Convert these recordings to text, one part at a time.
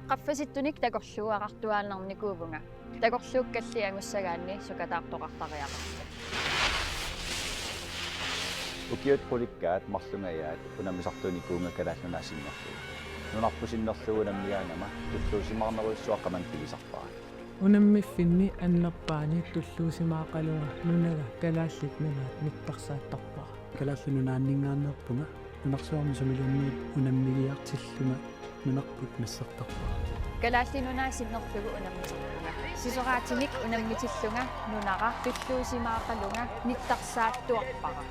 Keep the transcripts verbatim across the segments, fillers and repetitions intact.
Qaffasittunik takorluugartuaannarnikuuvunga. Takorluukkalli angussagaanni sukataartoqartariaqarsi. Ukiut qulikkaat marlungajaat unammisartuunikuuvunga Kalaallit Nunaat sinnerlugu. Nunarput sinnerlugu unammigaangama tulluusimaarnerujussuaq qamani pigisarpara. Unammiffinni annerpaani tulluusimaaqalunga nunaga Kalaallit Nunaat nittarsaattarpara. Kalaallit Nunaanninngaanneerpunga nunarsuarmi sumiluunniit unammigiartillunga nunarput nassartarpara. Kalaallit Nunaat sinnerlugu unammisarpunga. Sisoraatinik unammitillunga nunara tulluusimaaqalunga nittarsaattuarpara.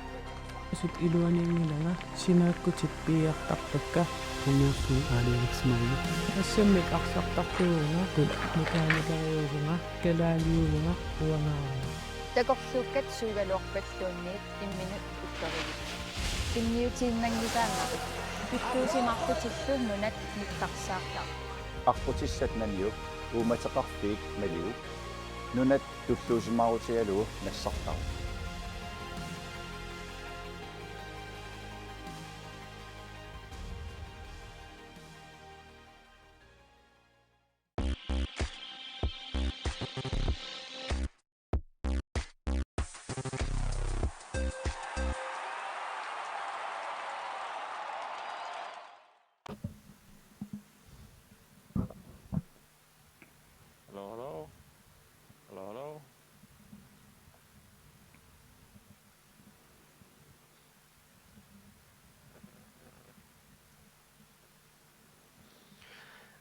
Sut iluaniinngilanga sinaakkutit piiartarpakka. Unniarsuun aalajangersimavugut. Assammik arsartartuuvunga, tut mekaanikeriuvunga, kalaaliuvunga, uangaarunga. Takorluukkat suugaluarpalluunniit imminut ukkerivipput. Inniutiinnanngisaannarput. Tulluusimaarlutillu nunat nittarsaartarput. Aqqutissat naniuk uummateqarfiit maliuk nunat tulluusimaarutigalugu nassartarput. Hello, hello. Hello, hello.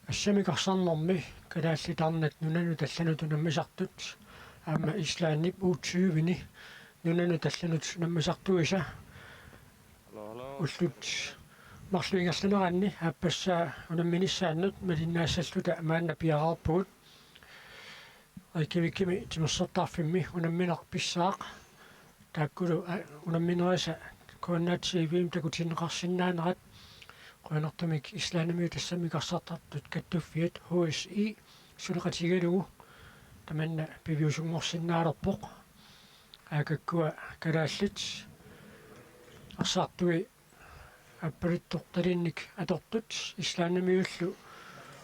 Assamik arsarnermi kalaallit arnat nunanut allanut unammisartut aamma Islandip U tyve-ni nunanut allanut unammisartuisa ullut marluk ingerlaneranni aappassaa unamminissaannut malinnaassalluta maanna piareerpugut. Reykjavikimi timersortarfimmi unammineq pissaaq. Taakkulu, a, unamminerisa K N R T V-mi takutinneqarsinnaanerat. Qujanartumik Islandimiut assamik arsartartut kattuffiat H S I suleqatigalugu tamanna piviusunngorsinnaalerpoq. Aakakkua kalaallit arsartui appaluttoq talinnik atortut Islandimiullu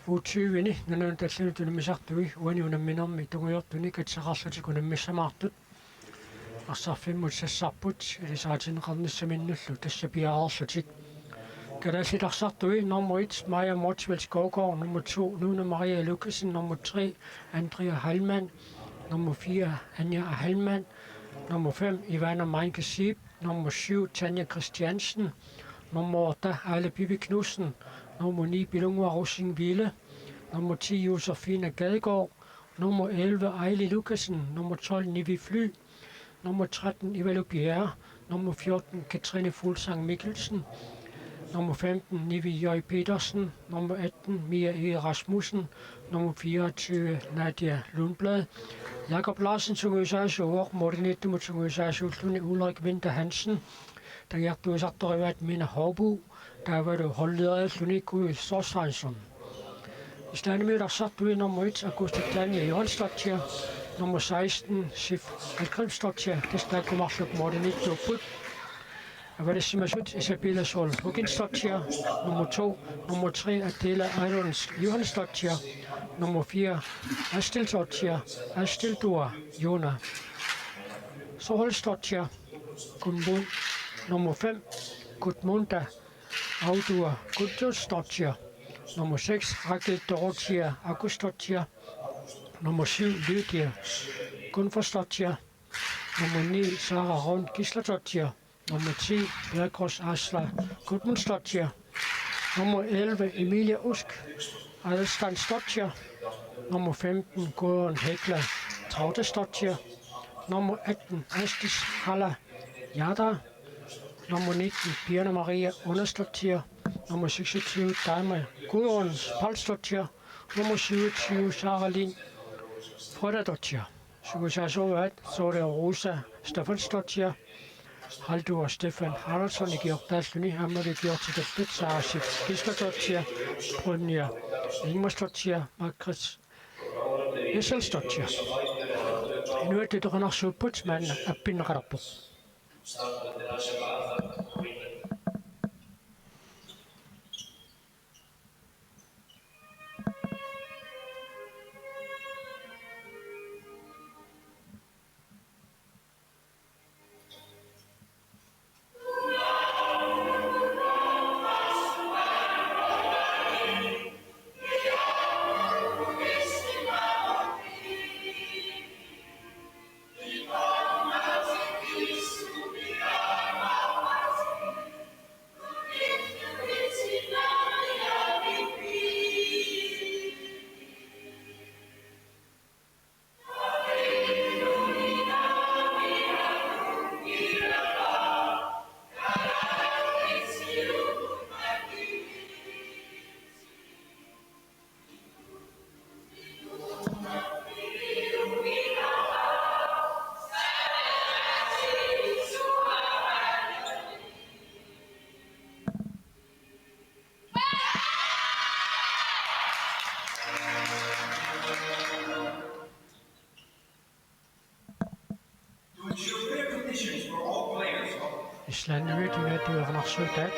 U tyve-ni nunanut allanut unammisartui uani unamminermi tungujortuni katsaqarlutik unammissamaartut. Arsarfimmut sassarput ilisaritinneqarnissaminnullu tassa piareerlutik. Kalaallit arsartui nummer et, Maja Motzfeldt Skovgaard, nummer to, Nuna Maria Lukassen, nummer tre, Andrea Heilmann, nummer fire, Anja Heilmann, nummer fem, Ivana Meinke Sieb, nummer syv, Tanja Christiansen, nummer otte, Aila Pivi Knudsen, nummer ni, Pilungua Rosing Ville, nummer ti, Josefine Gadegaard, nummer elleve, Aili Lukassen, nummer tolv, Nivi Fly, nummer tretten, Ivalu Bjerre, nummer fjorten, Katrine Fuglsang Mikkelsen, nummer femten, Nivi J. Petersen, nummer atten, Mia E. Rasmussen, nummer fireogtyve, Nadia Lundblad. Jakob Larsen sungiusaasuuvoq, målimiittumut sungiusaasuulluni Ulrik Winther Hansen, tagiartuisartorivaat Mina Houbo, taavalu holdlederilluni Knud Thorsteinsson. Islandimiut arsartui nummer et, Augusta Tanja Johansdóttir, nummer seksten, Sif Hallgrímsdóttir, tassa taakku marluk målimiittuupput. Avalissimasut Isabella Sol Huginsdóttir, nummer to, nummer tre, Adela Irons Johansdóttir, nummer fire, Astilsdóttir, Astildur Jona Sorholdsdóttir, Gudmund, nummer fem, Gudmunda Audur Guðjónsdóttir, nummer seks, Rakel Dorothea Augustdóttir, nummer syv, Lydia Gunnforsdóttir, nummer ni, Sara Rún Gísladóttir, nummer ti, Bergrós Ásta Guðmundsdóttir, nummer elleve, Emilia Ósk Aðalsteinsdóttir, nummer femten, Guðrún Hekla Tráðadóttir, nummer atten, Ásdís Halla Jarðar, nummer nitten, Birna Maria Ónarsdóttir, nummer seksogtyve, Dagmar Guðrún Pálsdóttir, nummer syvogtyve, Sara Lind Fróðadóttir. Sungiusaasorpaat Sóli Rósa Stefánsdóttir, Halldór Stefán Haraldsson ikiortaalluni, aammalu ikiortitallit Sara Sif Gísladóttir, Brynja Ingmarsdóttir, Margrét Wesselsdóttir. Inuit atoqarnersuupput maanna appinneqalerpoq. Taanna Inuit Ataqatigiit.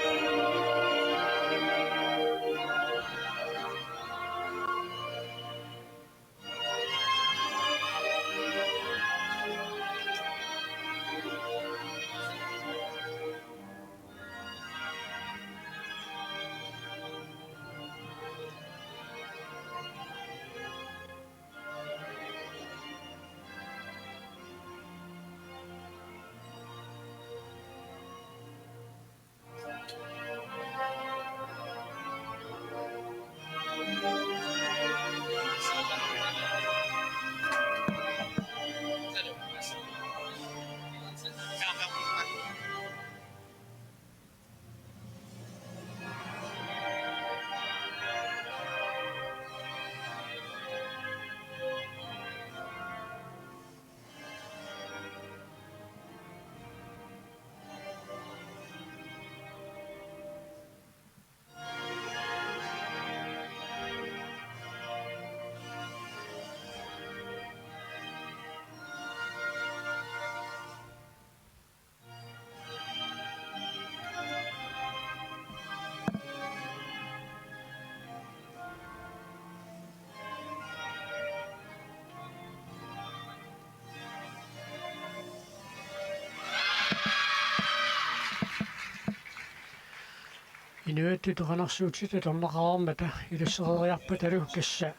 Inuiattut toqanarsuutit atorneqareermata ilassereeriarpatalu tassa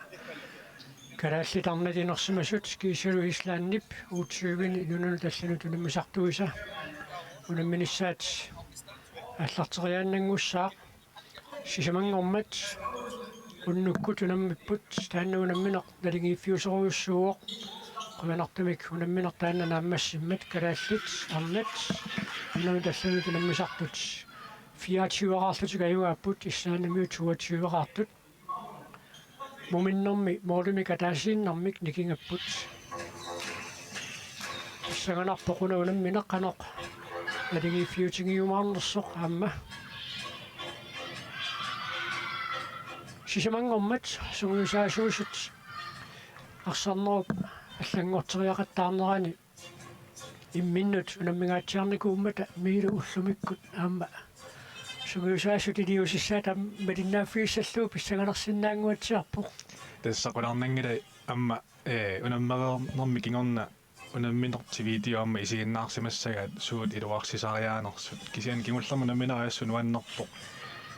kalaallit arnat inersimasut kiisalu Islandip U tyve-ni nunanut allanut unammisartuisa unamminissaat aallarteriaannanngussaaq. Sisamanngormat unnukkut unammipput, taanna unammineq naligiiffiusorujussuuvoq. Qujanartumik unammineq taanna naammassimmat, kalaallit arnat nunanut allanut unammisartut fireogtyve-raarlutik ajugaapput, Islandimiut toogtyve-raartut. Muminnermi målimik ataasiinnarmik nikingapput. Pissanganarpoq una unammineq qanoq naligiiffiutigiumaarnersoq aamma. Sisamanngormat sungiusaasuusut arsarnerup allanngorteriaqattaarnerani imminnut unammingaatsiarnikuummata Miilu ullumikkut aamma sungiusaasut iliuusissaat aamma malinnaaffigissallugu pissanganarsinnaannguatsiarpoq. Tassa qularnanngilaq aamma, ee, unammereernermi kingorna unammineq tiviitiuarmi isiginnaarsimassagaat suut iluarsisariaanersut. Kisianni kingullermik unammineq ajorput nuannerpoq.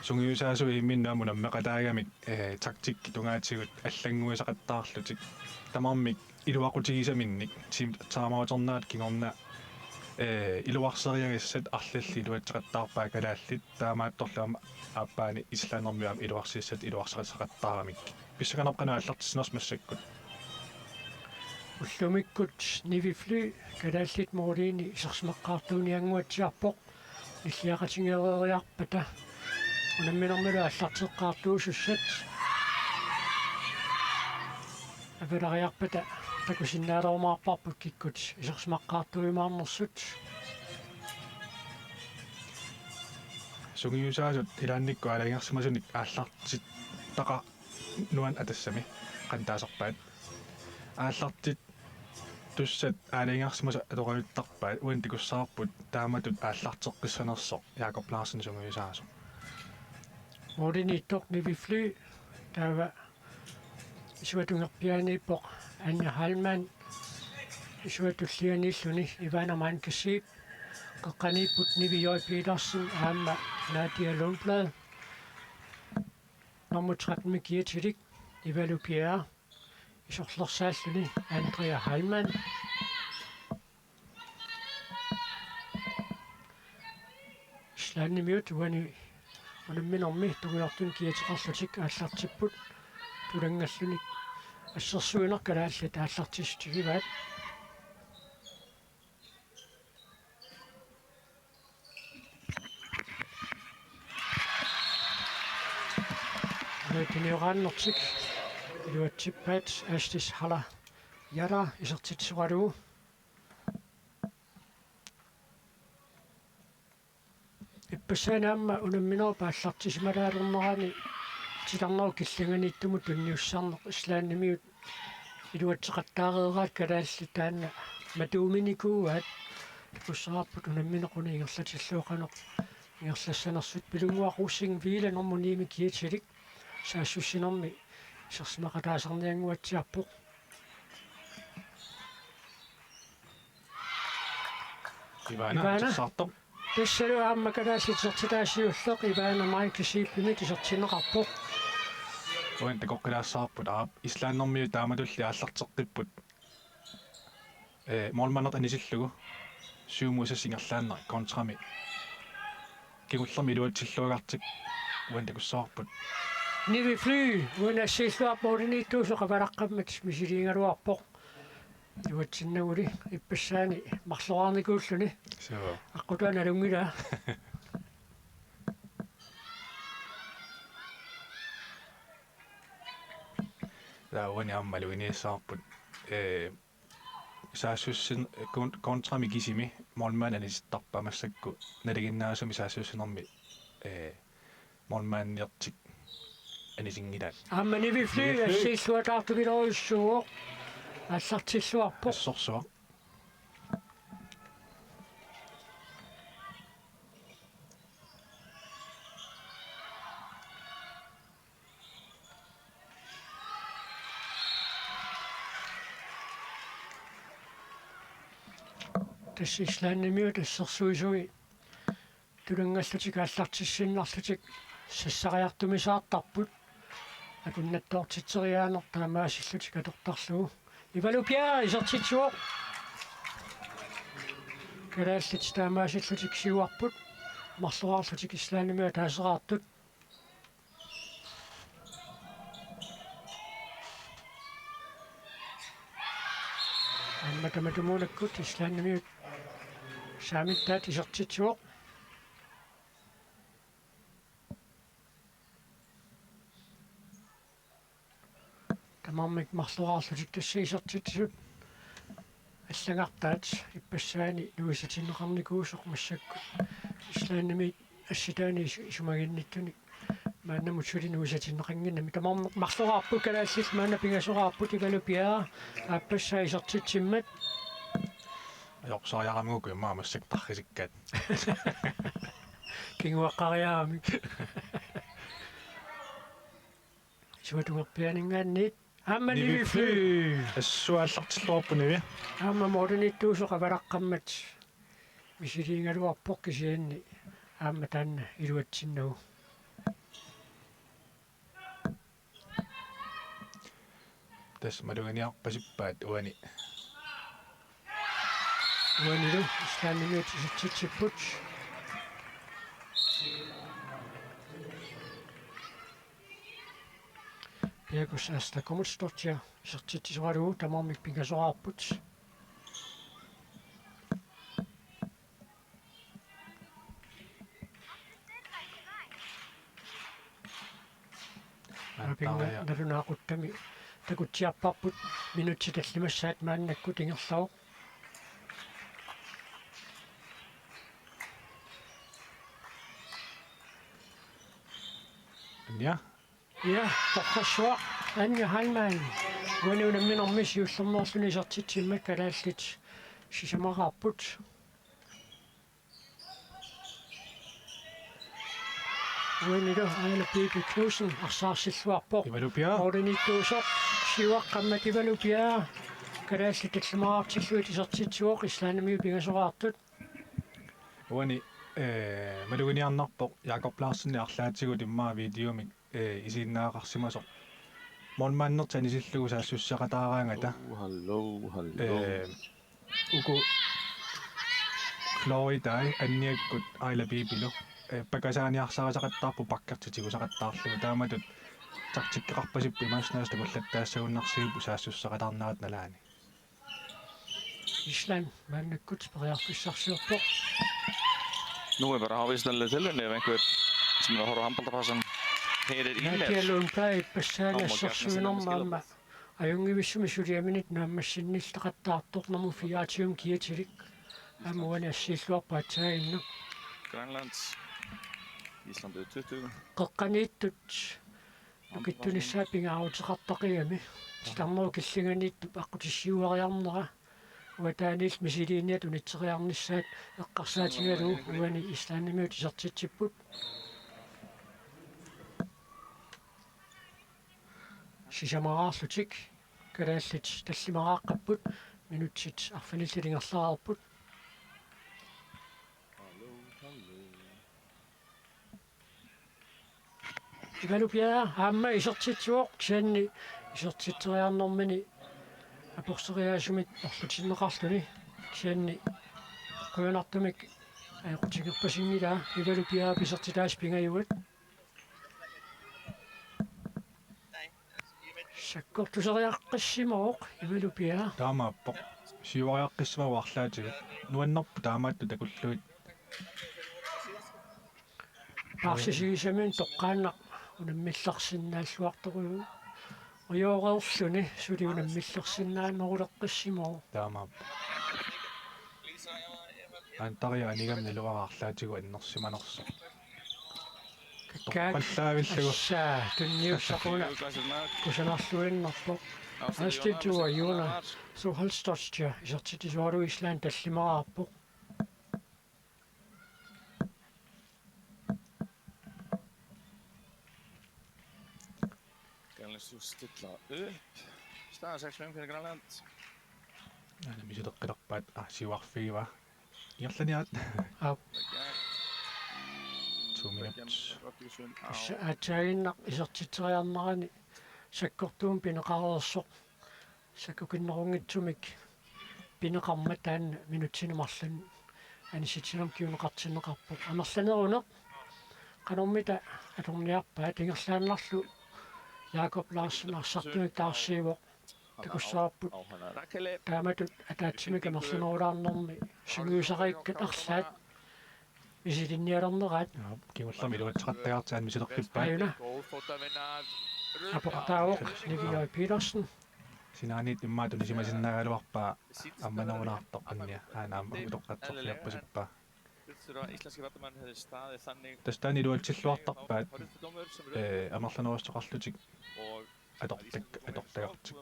Sungiusaasut imminnut aamma unammeqataagamik, ee, taktikkit tungaatigut allannguisaqattaarlutik. Tamarmik iluaqutigisaminnik team timeouternerat kingorna, ee, iluarseriagassat arlallit iluatseqattaarpaat kalaallit, taamaattorli aamma aappaani Islandermiut aamma iluarsissat iluarsisaqattaaramik. Pissanganarpoq qanoq aallartissinersoq massakkut. Ullumikkut Nivi Fly kalaallit måliini isersimaqqaartuuniannguatsiarpoq. Nilliaqatigeereeriarpata unamminermilu aallarteqqaartuusussat avalariarpata takusinnaalerumaarparput kikkut isersimaqqaartuujumaarnersut. Sungiusaasut ilaannikkut aalajangersimasunik aallartittaqar- nuan atassami qantaasarpaat. Aallartittussat aalajangersimasut atorajuttarpaat, uani takussavarput taamatut aallarteqqissanersoq Jakob Larsen sungiusaasoq. Målimiittoq Nivi Fly, taava isuata tungerpiaaniippoq Anja Heilmann, isuata tullianiilluni Ivana Mankesip, qeqqaniipput Nivi J. Petersen aamma Nadia Lundblad. Nummer tretten-mi kiatilik Ivalu Pierre, isorlersaalluni Andrea Heilmann. Islandimiut uani unamminermi tungujortumik kiateqarlutik aallartipput, tulanngalluni assersuineq kalaallit aallartissutigivaat. Tunioraannertik iluatsippaat Astis Hala Jara isertitsisoralugu. Ippassaani aamma unamminerup aallartisimalaalernerani titarnerup killinganiittumut tunniussisarneq Islandimiut iluatseqattaareeraat kalaallit taanna matuuminikuuaat. Takussavarput unammineq una ingerlatillugu qanoq ingerlassanersut. Pilunnguaq Rosing Wille nummer ni-mik kiatilik saassussinermi isersimaqataasarniannguatsiarpoq. Ivana, Ivana. Isersaartoq. Tassalu aamma kalaallit isertitaa siulleq Ivana Mike Zeebimit isertinneqarpoq. Uani takoqqilaassavarput aap Islandimiut taamatulli aallarteqqipput. Ee, målmandit anisillugu syv mod seks ingerlaannaq kontrami kingullermi iluatsilluagartik uani takussavarput. Nivi Fly, uani assiilluarpoq målimiittuusoq avalaqqammat misiliigaluarpoq. Iluatsinnaguli ippassaani marloraarnikuulluni. Suu. Aqqutaa nalunngilaa. Taava uani aamma maluginiassavarput. Ee, saassussin-, kon-, kontrami kisimi målmandit anisittarput massakkut nalinginnaasumik saassussinermi, ee, målmanditik anisinngilaat. Aamma Nivi Fly, Nivi Fly. Assiilluataartumilorujussuuvoq. Aallartilluarpoq. Assorsuaq. Tassa Islandimiut assersuisui tulungallutik aallartissinnarlutik sassariartumisaartarput. Akunnattoortitseriaaneq taamaasillutik atortarlugu. Ivalu Bjerre isertitsivoq. Kalaallit taamaasillutik siuarput. Marloraarlutik Islandimiut ataaseraartut. Aamma tamatumuunakkut Islandimiut saamittaat isertitsivoq. Tamarmik marloraarlutik tassa isertitsisut allagartaat ippassaani nuisatinneqarnikuusoq massakkut Islandimi assitaani is-, isumaginnittunik maannamut suli nuisatinneqannginnami. Tamarmik marloraarput, kalaallit maanna pingasoraarput, Ivalu Bjerre aappassaa isertitsimmat. Ajorsariaramikku immaqa massakkut tarrisikkaat. Kinguaqqariaramik. Suatungerpianinngaanniit. Aamma Nivi Nivi Fly. Fly. Assut aallartilluarpoq Nivi. Aamma målimiittuusoq avalaqqammat misiliigaluarpoq kisianni aamma taanna iluatsinnagu. Tassa maluginiarpasippaat uani. Uanilu Islandimiut isertitsipput. Birgit Asta Guðmundsdóttir isertitsisoralugu, tamarmik pingasoraarput. Aapinga Attaria. Nalunaaquttami takutsiarparput, minutsit tallimassaat maannakkut ingerlavoq. Anja. Ja, torrassuaq Anja Heilmann. Uani unamminermi siullermeerluni isertitsimmat kalaallit sisamaraarput. Uanilu Aila Bibi Knudsen arsaarsilluarpoq. Ivalu Bjerre. Målimiittuusoq siuaqqammat Ivalu Bjerre. Kalaallit tallimaraartillugit isertitsivoq, Islandimiut pingasoraartut. Uani, ee, maluginiarnarpoq Jakob Larsenip arlaatigut immaqa videomik, ee, isiginnaarsimasoq. Målmandertik anisillugu saassussiaqataaraangata. Oh, hallo, hallo. Ee, uku Floridai Anniakkut Aila Bibilu, ee, pakasaaniarsarisaqattaarput pakkertit tigusaqattaarlugu. Taamatut taktikkeqarpasipput imaassinnaavoq takullattaassagunarsiuk saassussiaqataarnerat nalaani. Island maannakkut periarfissarsiorpoq. Nu er vi bare afvist den lidt til, men det er ikke, som jeg har håndboldpladsen. Helt et Nadia indlæs. Lundblad ippassaagassersuinerma aamma ajunngivissumik suliaminit naammassinnilluaqattaartoq nummer fireogtyve kiatilik. Aamma uani assiilluarpoq aatsaannguaq. Grønland. Island blev tyve. Qeqqaniittut nukittunissaa pingaaruteqartaqigami. Titarnerup killinganiittup aqqutissiuariarnera. Uataaniilli misiliiniat unitseriarnissaat eqqarsaatigalugu uani Islandimiut isertitsipput. Sisamaraarlutik kalaallit tallimaraaqqapput, minutsit arfinillit ingerlareerput. Ivalu Bjerre aamma isertitsivoq, kisianni isertitseriarnermini aporseriaasumik orlutinneqarluni, kisianni qujanartumik ajoqutigerpasinngilaa. Ivalu Bjerre isertitaasa pingajuat. Sakkortuseriaqqissimavoq Ivalu Bjerre. Taamaappoq. Siuariaqqissimavoq arlaatigut. Nuannerpoq taamaattut takullugit. Paarsisigisaminik toqqaannaq unammillersinnaalluartoruju. Ujoreerluni suli unammillersinnaaneruleqqissimavoq. Taamaappoq. Antaria anigami naluara arlaatigut annersimanersoq. Kakkaak. Toqqallaavillugu. Assaa, tunniussaq una kusanarluinnarpoq. Astiltua Juna Sohalstostia isertitsisualu Island tallimaraarpoq. Grønlandsstyrelsen stiller op. Start seks fem til Grønland. Aana misileqqilerpaat, ah, siuarfigiva. Ingerlaniaat. Aap. To minut. Tassa aatsaaginnaq isertitseriarnerani sakkortuumik pineqareersoq. Sakkukinnerunngitsumik pineqarmat taanna minutsini marlunni anitsitsinermut kinguneqartinneqarpoq. Amerlaneruneq qanormita atorniarpaat, ingerlaannarlu Jakob Larsen arsartunik taarsiivoq takussavarput. Taamatut ataatsimik amerlanerulaarnermi sungiusariikkat arlaat misilinnialerneraat. Jaa, kingullermik iluatseqattaartut aamma misileqqippaat. Ajuna. Aportaavoq Nivi J. Petersen. Sinaaniit immaqa tunisimasinnaagaluarpaa ammanerulaartoq annia. Aana aamma utoqqatserliorpasippaa. Tassa taanna iluatsilluartarpaat, ee, amerlanerusoqarlutik atortak-, atortagartik.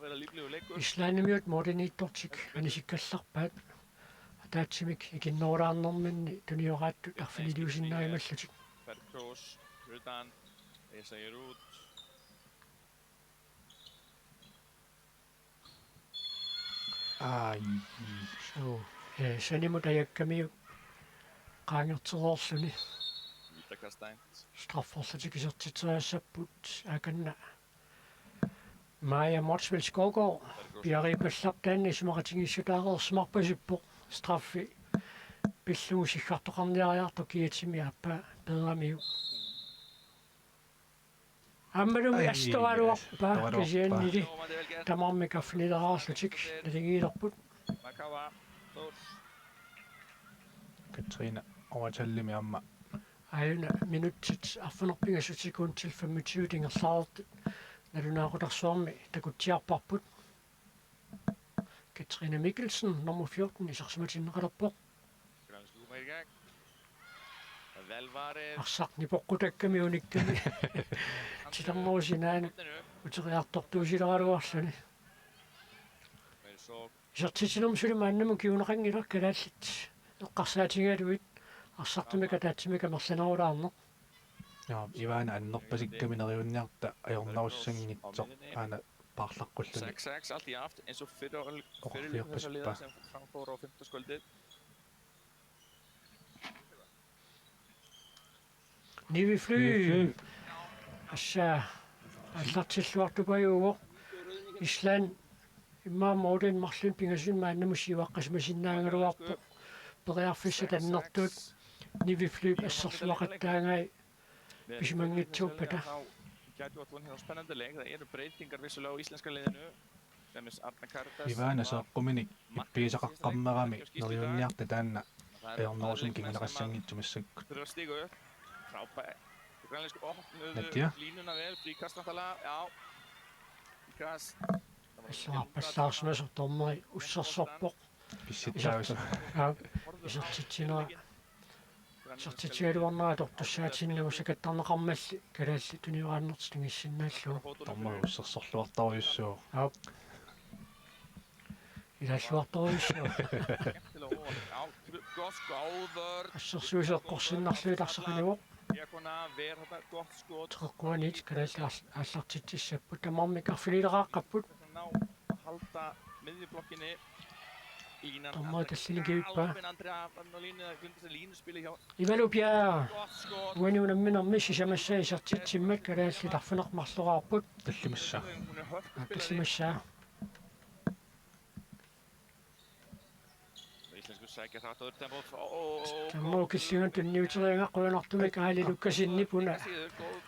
Islandimiut målimiittortik anisikkallarpaat. Ataatsimik ikinnerulaarnerminni tunioraattut arfiniliusinnaajumallutik. Ai. Suu, ee, sanimut ajakkamiuk qaangertereerluni. Strafferlutik isertitseriassapput, aakanna Maja Motzfeldt Skovgaard piareerpallarpoq taanna isumaqatigiissutaareersimarpasippoq, straffi pillugu siggartoqarniariartoq kiatimi aappaa peeramiuk. Aammalumi astoraluarpaa, astoraluarpaa, kisiannili tamarmik arfinileraarlutik naligiilerput. Katrine Overtallimi aamma. Aajuna minutsit arfineq-pingasut sekundit femogtyve ingerlareertut nalunaaqutarsuarmi takutsiarparput. Katrine Mikkelsen, nummer fjorten, isersimatinneqalerpoq. Arsaq nipoqqutakkami unikkami. Titarnerup sinaanut uteriartortuusileraluarluni. Isertitsinermi suli maannamut kinguneqanngilaq, kalaallit eqqarsaatigalugit arsartumik ataatsimik amerlanerulaarneq. Jaa, Ivana annerpasikkami neriunniarta ajornerussanngitsoq aana paarlaqqulluni. Oqarfiorpasippaa. Nivi Flyg. Nivi Flyg. Assa, aallartilluartupajuuvoq. Island immaqa målini marlunni pingasunik maannamut siuaqqasimasinnaagaluarpoq. Periarfissat annertuut Nivi Flyg asserluaqattaagai pisimanngitsuuppata. Ivana seeqquminik ippigisaqaqqammerami neriunniarta taanna ajornerusumik kinguneqassanngitsoq massakkut. Natia. Alluarpallaarsimasoq dommeri ussersorpoq. Pissitsaavisu. Aa, isertitsinera. Isertitsigaluarnera atortussaatinnagu sakattarneqarmalli kalaallit tunioraannertik tungissinnaallugu. Dommeri ussersorluartorujussuuvoq. Aap. Ilaalluartorujussuaq. Skemmtilega óvart. Já, gott skot. Góður. Assersuisoq eqqorsinnarlugu tarsaqanivoq. Diagonal, ver þarna gott skot. Teqeqquaniit kalaallit aall-, aallartitsissapput, tamarmik arfinileqaaqqapput. Ná halda miðjublokkinni. Línan. Dommeri tallini kivippaa. Andrea, hann á línu, eða glimrandi línuspili hjá. Ivalu Bjerre. Gott skot. Uani unamminermi sisamassaa isertitsimmat kalaallit arfineq-marloraarput. Tallimassaa. Hún er hörkuspilari. Tallimassaa. Íslenskur sækja hratt á tempóð. Ó, ó, ó, Tamarmi killinganut tunniuteriaraanni qujanartumik Aali Lukasenip una.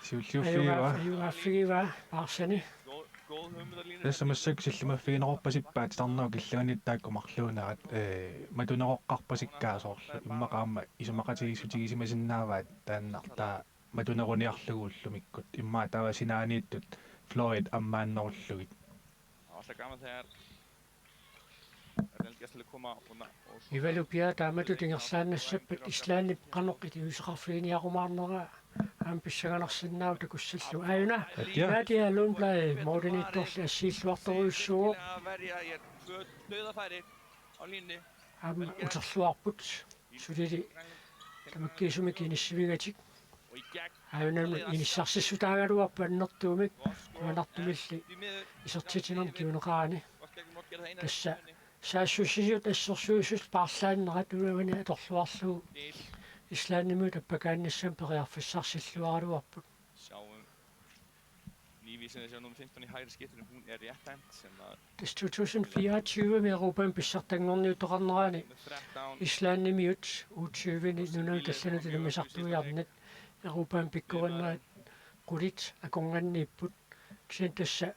Siulliuffigiva. Ajugaaffigiva paarsani. Góð, góð hugmynd á línu. Tassa massakkut sillimaffigineqarpasippaat titarnerup killinganit taakku marluunerat, ee, matuneqarpasikkaa soorlu. Immaqa aamma isumaqatigiissutigisimasinnaavat taanna taava matuneruniarlugu ullumikkut. Immaqa taava sinaaniittut Floyd ammaannerullugit. Alltaf gaman, Erlend Gessle koma una. Ivalu Bjerre taamatut ingerlaannassappat Islandip qanoq iliuuseqarfiginiarumaarneraa aamma pissanganarsinnaavoq takussallugu. Aajuna. Atja. Nadia Lundblad målimiittorli assiilluartorujussuuvoq. Verja hér tvö dauðafæri á línunni. Aamma uterluarput. Sulili tamakkiisumik inissivigatik. Og í gegn. Aajunami inissarsissutaagaluarpoq annertuumik. Gott skot. Qujanartumilli Í miður. Isertitsinermi kinguneqarani. Gott gegn Morten Heine. Tassa saassussisut assersuisut paarlaannerat uani atorluarlugu. Islandimiut appakaannassamik periarfissarsilluaraluarput. Sjáum Nivi, sem er sjá nummer fimmtán í hægri skiptinu, hún er rétthent sem var Tassa to tusind fireogtyve-mi Europami pissartanngorniuteqarnerani nummer tretton. Islandimiut U tyve-ni nunanut allanut unammisartuiarnit Europami pikkorinnerit qulit akornanniipput. Kisianni tassa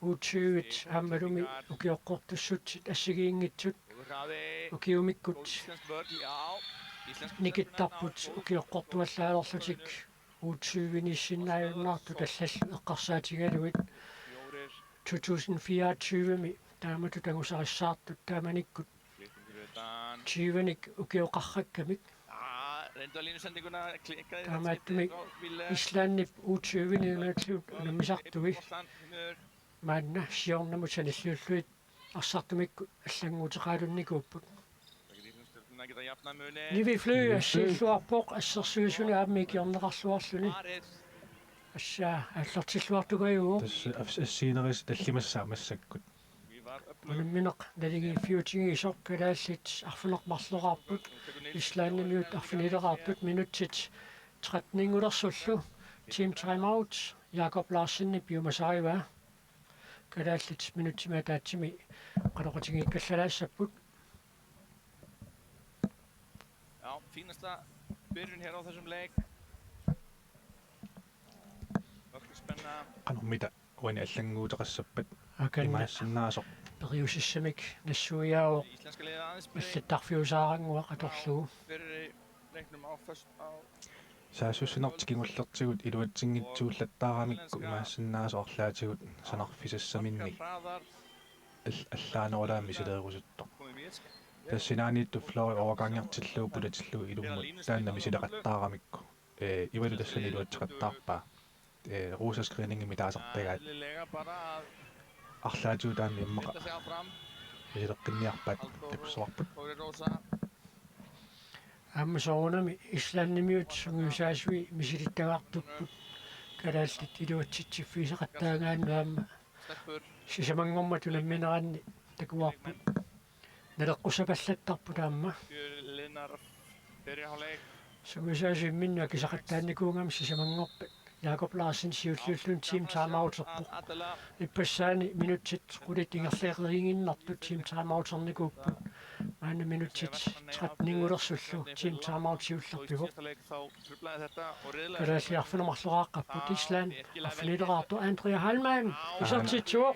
U tyve-t aammalumi ukioqqortussutsit assigiinngitsut Góður hraði. ukiumikkut Góð íslensk vörn, já. Íslensk nikittarput ukioqqortuallaalerlutik U tyve-niissinnaajunnaartut allallu eqqarsaatigalugit. Fjórir. To tusind fireogtyve-mi taamatut angusarissaartut taamanikkut Klipping utan. tyve-nik ukioqarrakkamik. Ah, reyndu á línusendinguna, klikkaði Taamaattumik og vil, eh, Islandip U tyve-ni nunallu unammisartui boltan, hún er maanna siornamut sanilliullugit arsartumikkut allannguuteqalunnikuupput. Hún er geta jafnað muni. Nivi Flyg Nivi Flyg. assiilluarpoq assersuisuni aamma ikiorneqarluarluni. Farið. Tassa aallartilluartugajuvoq. Tassa as-, assigineris tallimassaa massakkut. Hún var öflug. Unammineq naligiiffiutigisoq kalaallit arfineq-marloraarput. Islandimiut arfinileraartut minutsit tretten-inngulersullu. Team timeout. Jakob Larsen piumasarivaa. Kalaallit minutsimik ataatsimi qanoq atigiikkallarsaassapput. Já, fínasta byrjun hér á þessum leik. Hörkuspenna. Qanormita uani allannguuteqassappat Akanna imaassinnaasoq. Periusissamik nassuiaavoq Íslenska liðið aðeins breytt allattarfiusaarannguaq atorlugu. Fyrri leiknum á föst-, á Saassussinertik kingullertigut iluatsinngitsuullattaaramikku imaassinnaasoq arlaatigut sanarfisassaminnik markahraðar. al-, allaanerulaamik misileerusuttoq. Komið mér skemmt. Tassa sinaaniittut Floyd overgangertillugu pulatillugu ilummut taanna misileqattaaramikku. Ee, Ivalu tassani iluatseqattaarpaa. Ee, Rosa screeningimik taasartagaat. Eðlilega bara að Arlaatigut taanna immaqa vinda sig áfram. Misileqqinniarpaat takussavarput. Kóri Rósa. Aamma soorunami Islandimiut sungiusaasui misilittagartupput. Kalaallit iluatsitsiffigisaqattaagaannut aamma Stelpur. sisamanngormat unammineranni takuarput. Naleqqussapallattarput aamma. Fjör liðnar fyrri hálfleik. Sungiusaasui imminnut akisaqattaarnikuugami sisamanngorpat. Jakob Larsen siulliulluni team timeouterpoq. Ippassaani minutsit qulit ingerlateqqiinnartut team timeouternikuupput. Maanna minutsit tretten-inngulersullu team timeout siullerpivoq. Kalaallit arfineq-marloraarput. Island arfinileraartoq. Andrea Hallmann isertitsivoq.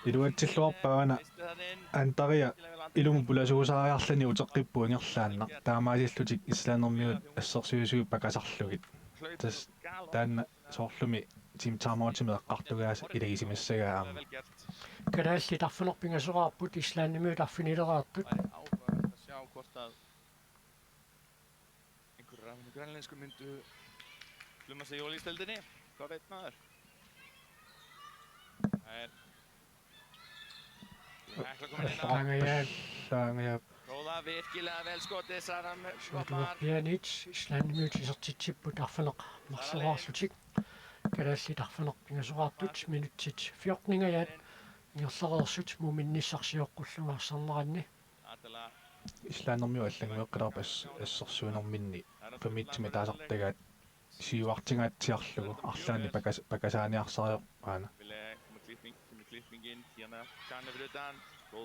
Iluatsilluarpaa una Andrea ilumut pulasuusaariarluni uteqqippoq ingerlaannaq. Taamaasillutik islandimiut assersuisui pakasarlugit. Tassa taanna soorlumi team timeoutimik eqqartugaasa ilagisimassagaa aamma. Kalaallit arfineq-pingasoraarput, Islandimiut arfinileraartut. Væri áhugavert að sjá hvort einhverjar af hinum grænlensku myndu pluma sig í olíudeildinni. Hvað veit maður? Nei. Allaangajaat. Allaangajaat. Suutuerpiaaniit Islandimiut isertitsipput arfineq-marloriarlutik. Kalaallit arfineq-pingasoraartut, minutsit fjorteningajaat ingerlareersut muminnissaq sioqqullugu arsarneranni. Islandimiut allanngueqqilaarput as-, assersuinerminni fem-imi taasartagaat siuartingaatsiarlugu arlaannik pakas-, pakasaaniarsariorpaat aana.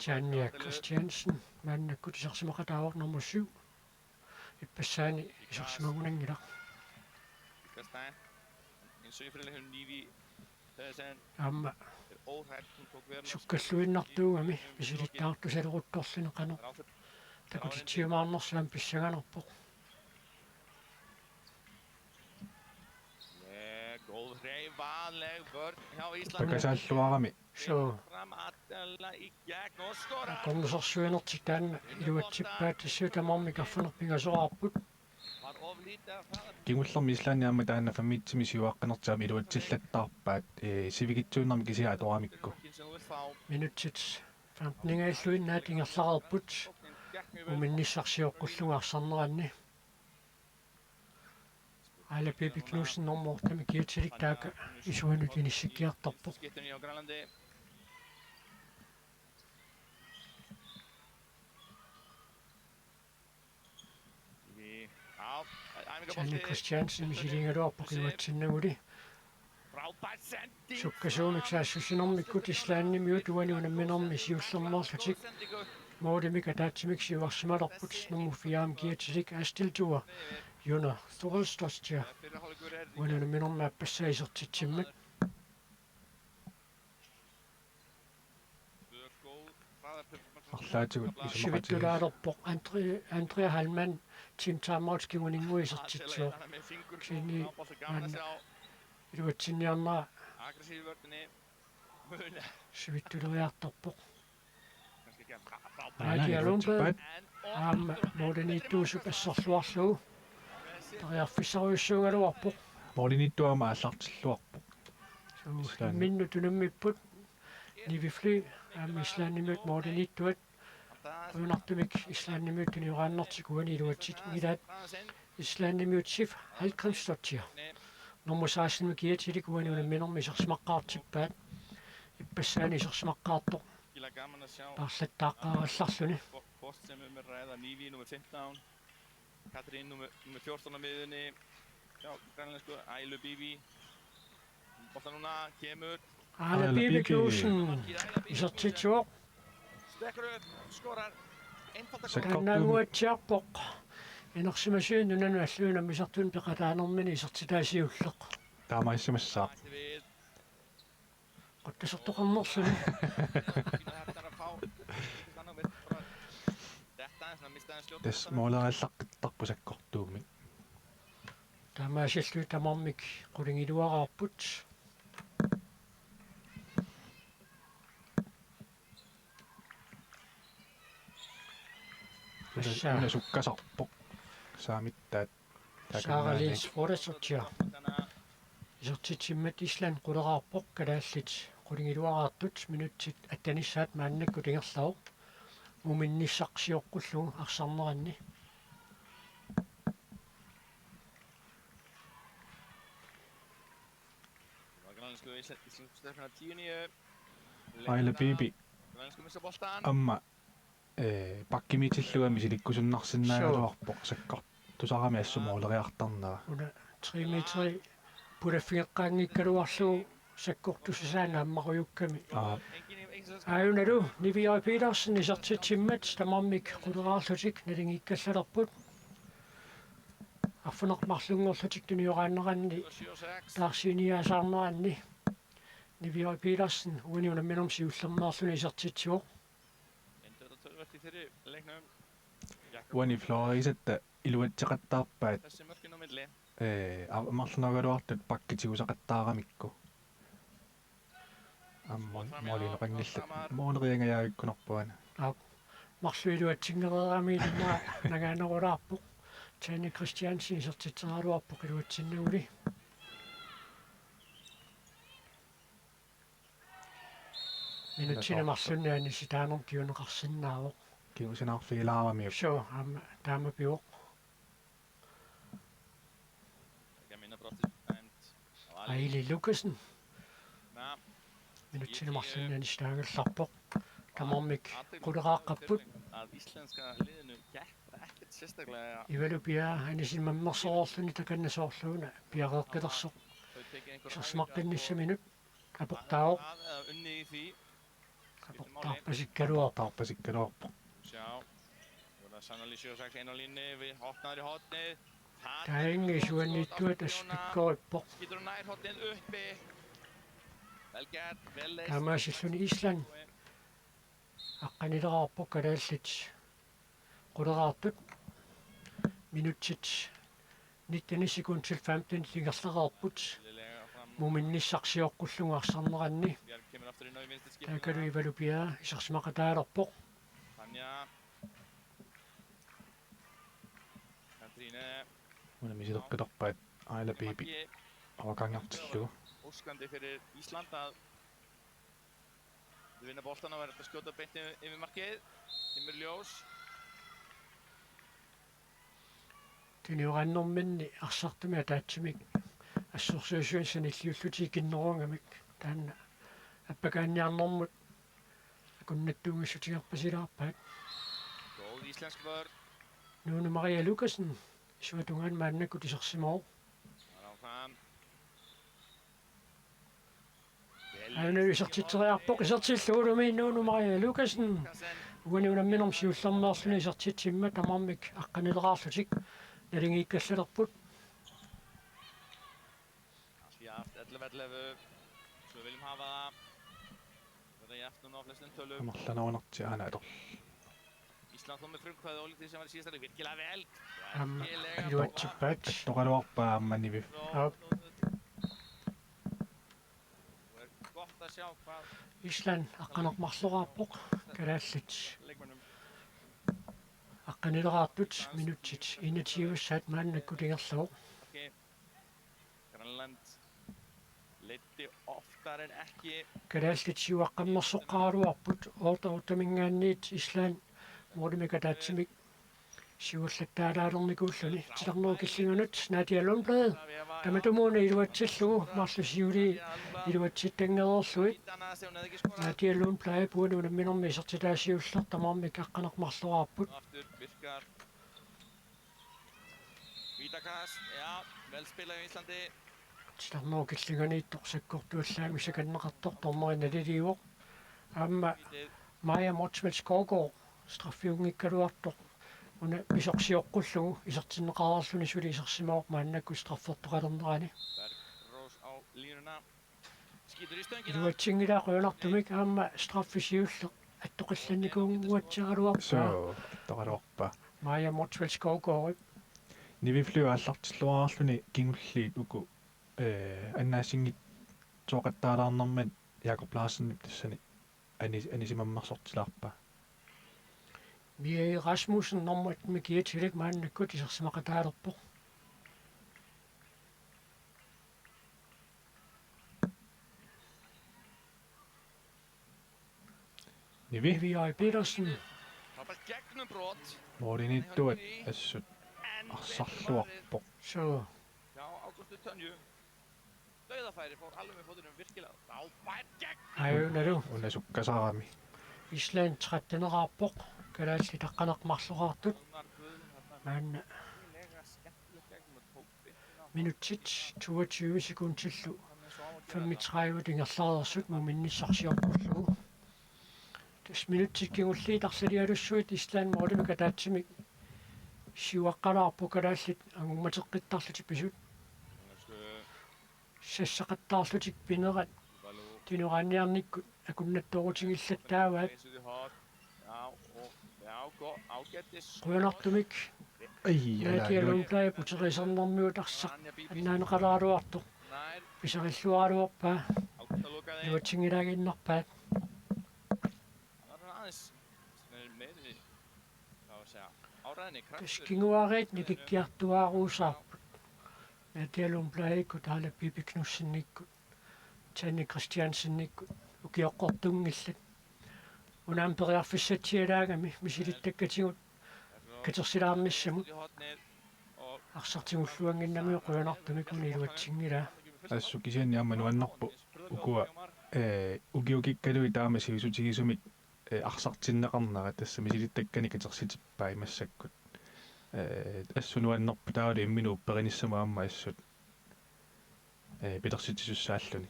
Tanja Christiansen maannakkut isersimaqataavoq, nummer syv. Ippassaani isersimagunanngilaq. Aamma sukkalluinnartuugami misilittagartusaleruttorluni qanoq takutitsiumaarnersoq aamma pissanganarpoq. Pakasaalluarami. Suu. Akornusersuinertik taanna iluatsippaat, tassuuna tamarmik arfineq-pingasoraarput. Kingullermi Islandi aamma taanna fem-imi siuaqqanertik aamma iluatsillattaarpaat, ee, sivikitsuinermi kisiat atoramikku. Minutsit femteningajalluinnaat ingerlareerput muminnissaq sioqqullugu arsarneranni. Aila Bibi Knudsen nummer otte-mi kiatilik taakku isuanut inissikkiartorpoq. Tanja Christiansen misiliigaluarpoq iluatsinnaguli. Sukkasuumik saassussinermikkut Islandimiut uani unamminermi siullermeerlutik målimik ataatsimik siuarsimalerput, nummer fire-mi kiatilik Astildur Juna Thoraldsdóttir uani unamminermi aappassaa isertitsimmat. Arlaatigut isumaqatigiis-. Sivittulaalerpoq Andre-, Andrea Hallmann, Team Timeout kinguninnguit isertitsivoq. Kisianni maanna iluatsinniarnera sivittuleriartorpoq. Nadia Lundblad aamma målimiittuusup asserluarlugu periarfissarujussuugaluarpoq. Målimiittuup aamma aallartilluarpoq. Suu, Island. Imminnut unammipput. Nivi Fly aamma Islandimiut målimiittuat. Qujanartumik Islandimiut tunioraannertik uani iluatsinngilaat. Islandimiut Sif Hallgrímsdóttir, nummer seksten-mi kiatilik, uani unamminermi isersimaqqaartippaat. Ippassaani isersimaqqaartoq paarlattaaqqaarallarluni. Katrin nummer, nummer fjorten af middene. Ja, grønlandske Aila Bibi. Aila Bibi Knudsen isertitsivoq. Sakkortuumik. Taannaannguatsiarpoq inersimasuinnaq nunanut alluinut ammisartunut peqataanermini isertitaa siulleq. Taamaasimassaaq. Qutsasortoqarnerluni. Tassa måleriallaqqittarpoq sakkortuumik. Taamaasilluni tamarmik qulingiluaraarput. Una, tassa una sukkasarpoq. Saamittaat. Sara Lins Forestottia. Isertitsimmat Island quleraarpoq, kalaallit qulingiluaraartut, minutsit attanissaat maannakkut ingerlavoq. Muminnissaq sioqqullugu arsarneranni. Aila Bibi. Aamma, eh, bakkimiitillugami silikkusunnarsinnaagaluarpoq, suu, sakkortusarami assut måleriartarnera. Una tre meteri pulaffigeqqaanngikkaluarlugu sakkortusaannaammarujukkami. Aa. Aajunalu Nivi J. Petersen isertitsimmat tamarmik quleraarlutik naligiikkallalerput. Arfineq-marlunngorlutik tunioraanneranni taarsiiniaasaarneranni Nivi J. Petersen uani unamminermi siullermeerluni isertitsivoq. Uani Florisatta iluatseqattaarpaat, ee, a-, marlunagaluartut pakkitigusaqattaaramikku. Aamma målinoqanngillat, måleriangajaavikkunarpoq aana. Aap. Marluk iluatsinnereeramik ilumut nangaanerulaarpoq. Tanja Christiansen isertitseraluarpoq iluatsinnaguli. Minutsini marlunni anisitaanermut kinguneqarsinnaavoq. Kingusinaarfigilaaramiuk. Suu, aamma taama pivoq. Aili Lukassen. Minutsini marlunni anisitaagallarpoq. Tamarmik quleraaqqapput. Ivalu piaa anisimammersoorluni takanna soorluuna piareeqqilersoq. Isersimaqqinnissaminnut aportaavoq. Aportaarpasikkaluarpoq. Aportaarpasikkaluarpoq. Taanna isuaniittuat aspikkoorpoq. Taamaasilluni Island aqqanileraarpoq, kalaallit quleraartut. Minutsit nitten sekundit femten ingerlareerput. Muminnissaq sioqqullugu arsarneranni. Taakalu Ivalu piaa isersimaqataalerpoq. Una misileqqitarpaat Aila Bibi avakangartillugu. Vinder bolden og er der skuddet beint i, i markedet. Kæmpe løs. Tuniurannerminni arsartumik ataatsimik assorsuissuinsanilliullutik ikinnerugamik taanna appakaanniarnermut akunnattuunngissutigerpasilaarpaat. Nuunu Maria Lukassen isuatungaani maannakkut isersimavoq. Aana isertitseriarpoq, isertillugu Nuunu Maria Lukassen. Uani unamminermi siullermeerluni isertitsimmat tamarmik aqqanileraarlutik naligiikkallalerput. Amerlanerunartoq aana ator. Aamma iluatsippaat. Attoraluarpaa aamma Nivi. Aap. Island aqqaneq-marloraarpoq, kalaallit aqqanileraartut. Minutsit enogtyve-ssaat maannakkut ingerlavoq. Kalaallit siuaqqammersoqqaraluarput otte otte-minngaanniit Island målimik ataatsimik siuallattaalaalernikuulluni. Titarnerup killinganut Nadia Lundblad tamatumuuna iluatsillugu, marluk siuliini iluatsittanngikkaluarlugit. Nadia Lundblad uani unamminermi isertitaa siulleq, tamarmik aqqaneq-marloraarput. Titarnerup killinganiittoq sakkortuallaamik sakanneqartoq dommeri naliliivoq. Aamma Maja Motzfeldt Skovgaard straffiunngikkaluartoq una pisoq sioqqullugu isertinneqareerluni suli isersimavoq maannakkut straffertoqalernerani. Iluatsinngilaa qujanartumik, aamma straffi siulleq attoqillannikuunnguatsiaraluarpaa. Suu, attoraluarpaa. Maja Motzfeldt Skovgaard. Nivi Flyver aallartilluarluni kingulliit uku, eh, annaasinngitsoqattaalaarnermini Jakob Larsenip tassani anis-, anisimammersortilaarpaa. Mia Rasmussen nummer et-mik kiatilik maannakkut isersimaqataalerpoq. Nivi. Nivi J. Petersen. Målimiittuat assut arsarluarpoq. Suu. Dauðafæri fór alveg með fótunum virkilega. Frábær gegn. Ajunalu. Una sukkasarami. Island tretten-eraarpoq, kalaallit aqqaneq-marloraartut. Maanna minutsit toogtyve sekundillu femogtredive ingerlareersut muminnissaq sioqqullugu. Tassa minutsit kingulliit arlalialussuit Island målimik ataatsimik siuaqqalaarput, kalaallit angummateqqittarlutik pisut. Sassaqattaarlutik pinerat tuniuranniarnikkut akunnattoorutigillattaavaat. Qujanartumik. Ai, Nadia Lundblad puterisernermigut arsaq annaaneqaraluartoq pisarilluaraluarpaa. Iluatsinngilaaginnarpaat. Tassa kinguaariit nikikkiartuaarusaarput. Nadia Lundbladikkut, Aila Bibi Knudsenikkut, Tanne Christiansenikkut, ukioqqortunngillat. Una aamma periarfissatsialaagami misilittakkatigut katersilaarnissamut. Arsaq tigulluannginnamiuk qujanartumik una iluatsinngilaa. Assut kisianni aamma nuannerpoq ukua, ee, ukiukikkaluit taama sivisutigisumik, ee, arsartinneqarnerat tassa misilittakkani katersitippai massakkut. Ee, assut nuannerpoq taavalu imminut upperinissamut aamma assut, ee, pilersitsisussaalluni.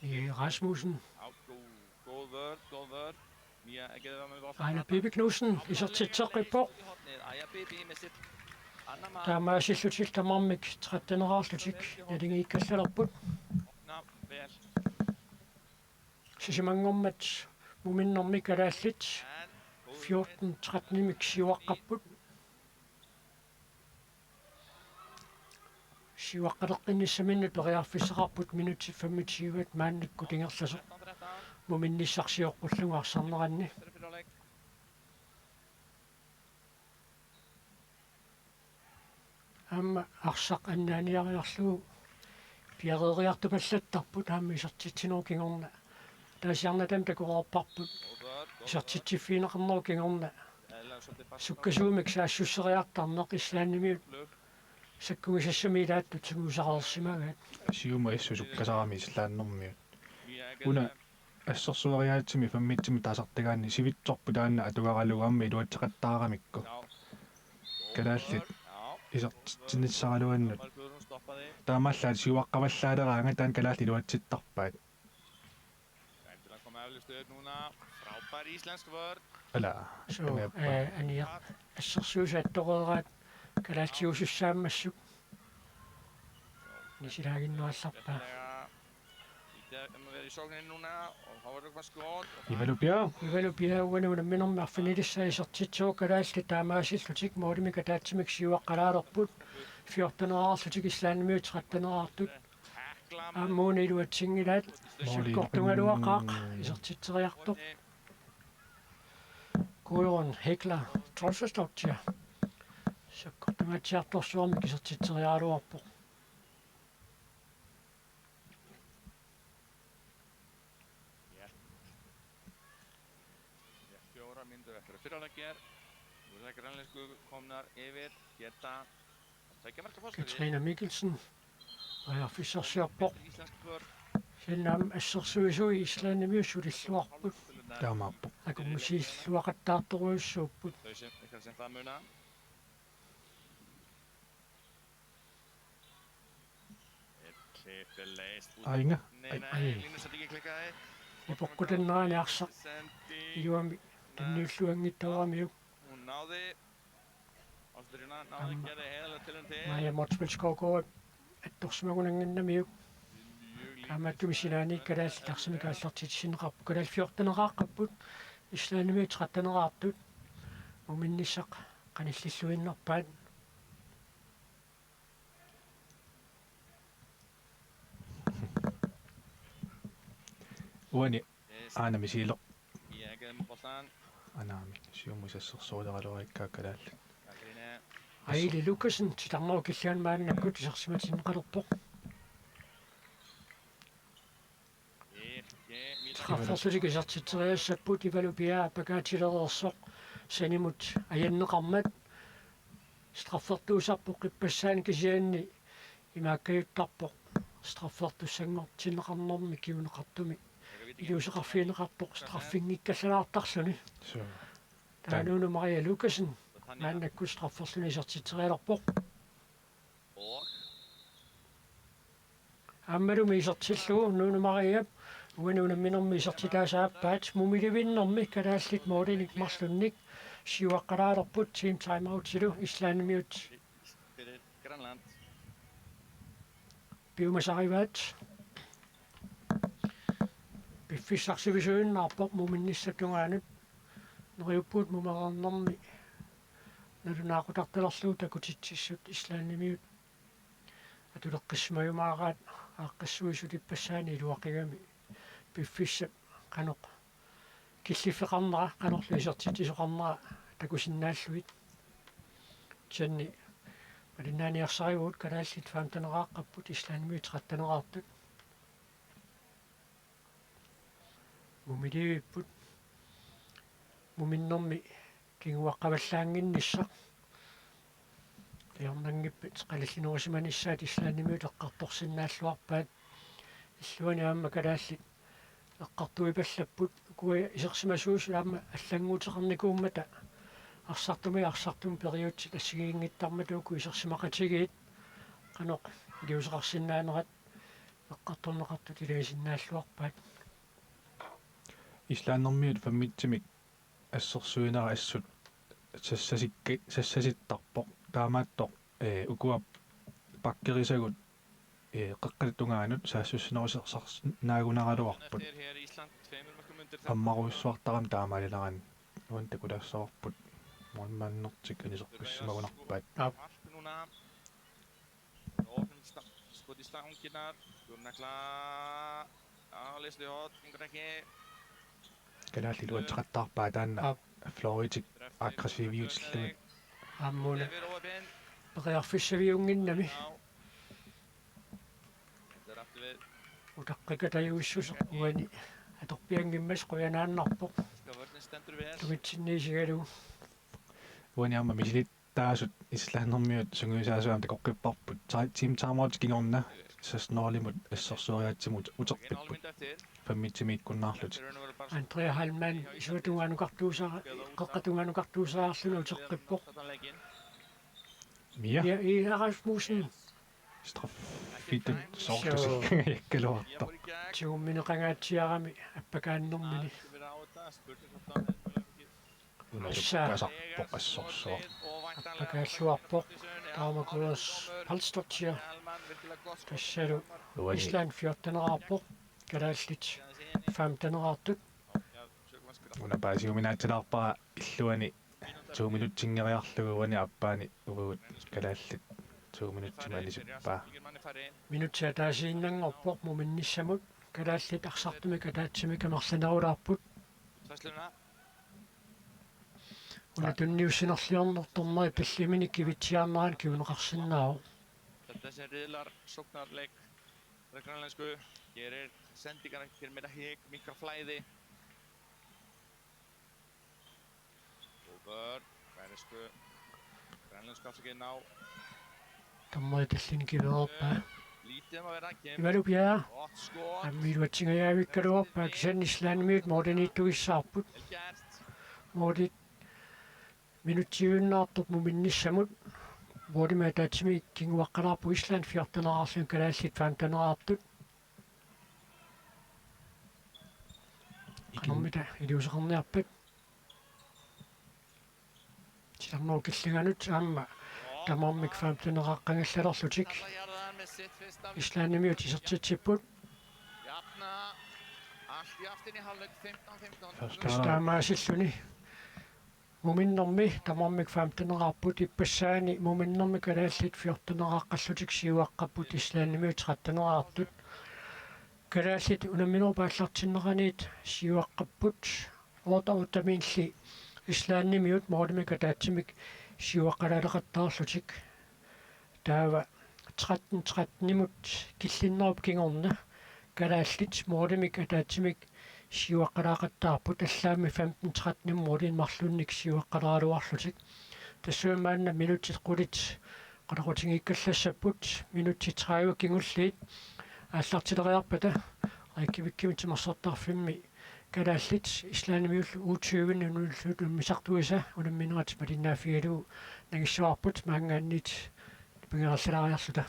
Ee, Rasmussen. Aana Bibi Knudsen isertitseqqippoq. Taamaasillutik tamarmik tretten-eraarlutik naligiikkallalerput. Sisamanngormat muminnermi kalaallit fjorten tretten-imik siuaqqapput. Siuaqqaleqqinnissaminnut periarfissaqarput minutsit femogtyve maannakkut ingerlasoq muminnissaq sioqqullugu arsarneranni. Aamma arsaq annaaniariarlugu piareeriartupallattarput aamma isertitsinerup kingorna. Taasiarnata taama takoreerparput isertitsiffigineqarnerup kingorna sukkasuumik saassusseriartarneq islandimiut sakkugisassamik ilaattut sungiusareersimagaat. Siumut assut sukkasarami islandimiut. Una assersueriaatsimi femogtyve taasartagaanni sivitsorput taanna atugaralugu aamma iluatseqattaaramikku. Kalaallit isertitsinissaraluannut. Taamaallaat siuaqqavallaaleraangat taanna kalaallit iluatsittarpaat. Ala. Suu, aniap-, ee, aniap-, assersuisut attoreeraat kalaallit siusussaammassuk. Nisilaaginnuallarpaa. Ivalu Bjerg. Ivalu Bjerg uani unamminermi arfinilissaa isertitsivoq, kalaallit taamaasillutik målimik ataatsimik siuaqqalaalerput. Fjorten-eraarlutik islandimiut tretten-eraartut. Aamma una iluatsinngilaat. Måli. Sakkortugaluaqaaq isertitseriartoq. Guðrún Hekla Trolsdóttir sakkortungaatsiartorsuarmik isertitseriaraluarpoq. Ja. Ja, fjórar mínútur eftir af fyrra leik. Nú eru grænlensku komnar yfir. Geta tveggja marka forskot. Katrine Mikkelsen periarfissarsiorpoq. Íslensk för. Kisianni aamma assersuisui islandimiut sulilluarput. Taamaappoq. Akummusiilluaqattaartorujussuupput. Aina. Ai. Ipoqqutannerani arsaq iluamik tunniulluanngitsooramiuk. Aamma Maja Motzfeldt Skovgaard attorsimagunannginnamiuk. Taamaattumik sinaaniit kalaallit arsamik aallartitsineqarput. Kalaallit fjorten-eraaqqapput. Islandimiut tretten-eraartut. Muminnissaq qanillilluinnarpaat. Uani aana misiileq. Anaami siumut assersuuleraluarikkaa kalaallit. Aili Lukassen titarnerup killinganni maannakkut isersimatinneqalerpoq. Strafferlutik isertitseriassapput, Ivalu Bjerg appakaatilereersoq sanimut ajanneqarmat. Straffertuusarpoq qippassaani kisianni imaakkajuttarpoq straffertussanngortinneqarnermi kinguneqartumi iliuuseqarfigineqartoq straffinngikkallalaartarluni. Suu. Taava Nuunu Maria Lukassen maannakkut strafferluni isertitserialerpoq. Aammalumi isertillugu Nuunu Mariap uani unamminermi isertitaasa aappaat, mumilivinnermi kalaallit målinik marlunnik siuaqqalaalerput. Team timeoutilu islandimiut piumasarivaat. Piffissaq sivisuinnarpoq muminnissap tungaanut. Neriuppugut mumereernermi nalunaaqutartalerlugu takutitsissut islandimiut atuleqqissimajumaaraat aaqqissuisulippassaani iluaqigami piffissap qanoq killiffeqarnera, qanorlu isertitsisoqarnera takusinnaallugit. Kisianni malinnaaniarsarivugut, kalaallit femten-eraaqqapput, islandimiut tretten-eraartut. Mumilivipput. Muminnermi kinguaqqavallaannginnissaq. Ajornanngippat qalillinerisimanissaat Islandimiut eqqartorsinnaalluarpaat. Illuani aamma kalaallit eqqartuipallapput, ukua isersimasuusut aamma allannguuteqarnikuummata arsartumik arsartumik periutsit assigiinngittarmata uku isersimaqatigiit qanoq iliuuseqarsinnaanerat eqqartorneqartut ilagisinnaalluarpaat. Islandimiut femmitsimik assersuinera assut sassasikka-, sassasittarpoq, taamaattoq, ee, ukua bakkerisagut, ee, qeqqata tungaanut saassussinerusersarsinnaagunaraluarput. Ammarujussuartarami taamaalinerani uani takulassavarput målmandertik aniseqqissimagunarpaat. Aap. Skudista unkinar, Gunnar Kla-, Aa, Leslie Holt, Gunnar K. Kalaallit iluatseqattaarpaat taanna. Aap. Floritik aggressiviutillugit. Aamma una periarfissaviunnginnami. Utaqqikatajuissuseq uani atorpianngimmat qujanaannarpoq. Tungitsinniisigalugu. Uani aamma misilittaasut Islandimiut sungiusaasut aamma takoqqipparput. Ta-, Team Timeout kingorna seksten-nulimut assersueriaatsimut uterpipput. Femmitimiikkunnaarlutik. Andrea Hallmann isuatungaanukartuusaa-, qeqqatungaanukartuusaarluni uteqqippoq. Mia. Ja, i Rasmussen. Straffitut soorlusikkaluartoq. Tiummineqangaatsiarami appakaannermini. Una assa. Tukkasarpoq assorsuaq. Appakaalluarpoq. Taama Kuros Palstortia. Tassalu uani. Island fjorteneraarpoq. Kalaallit femteneraartut. Una paasiuminaatsilaarpara illuani to minutsinngeriarlugu uani aappaani uagut kalaallit to minutsimik anisippaa. Minutsi ataasiinnanngorpoq muminnissamut, kalaallit arsartumik ataatsimik amerlanerulaarput. Una tunniussinerliorneq dommeri pillimini kivitsiarnerani kinguneqarsinnaavoq. Grænlandsku gerir sendingarnar hér meira hik, minnkar flæði. Over. Færøsku, grænlensku afsakið ná. Dommeri tallini kivereerpaa. Lítið um að vera, kemur. Ivalu Bjerre. Gott skot. Aamma iluatsingajaavikkaluarpaa kisianni Islandimiut målimiittugissaarput. Vel gert. Målit minutsiujunnaartut muminnissamut. Målimik ataatsimik kinguaqqalaarpoq Island fjorteneraarluni kalaallit femteneraartut. Qanormita iliuuseqarniarpat. Titarnerup killinganut aamma tamarmik femteneraqqangallalerlutik. Islandimiut isertitsipput. Taamaasilluni. Muminnermi tamarmik femteneraarput, ippassaani muminnermi kalaallit fjorteneraqqallutik siuaqqapput Islandimiut tretteneraartut. Kalaallit unamminerup aallartinneraniit siuaqqapput, otte otte-miilli Islandimiut målimik ataatsimik siuaqqalaaleqattaarlutik. Taava tretten tretten-imut killinnerup kingorna kalaallit målimik ataatsimik siuaqqalaaqattaarput, allaammi femten tretten-imut målimik marlunnik siuaqqalaaraluarlutik. Tassuuna maanna minutsit qulit qulaqutigiikkallassapput, minutsit tredive kingulliit aallartileriarpata Reykjavikimi timersortarfimmi kalaallit Islandimiullu U tyve-nut unammisartuisa unamminerat malinnaaffigalugu nangissavarput maanngaanniit pigereerlalaariarluta.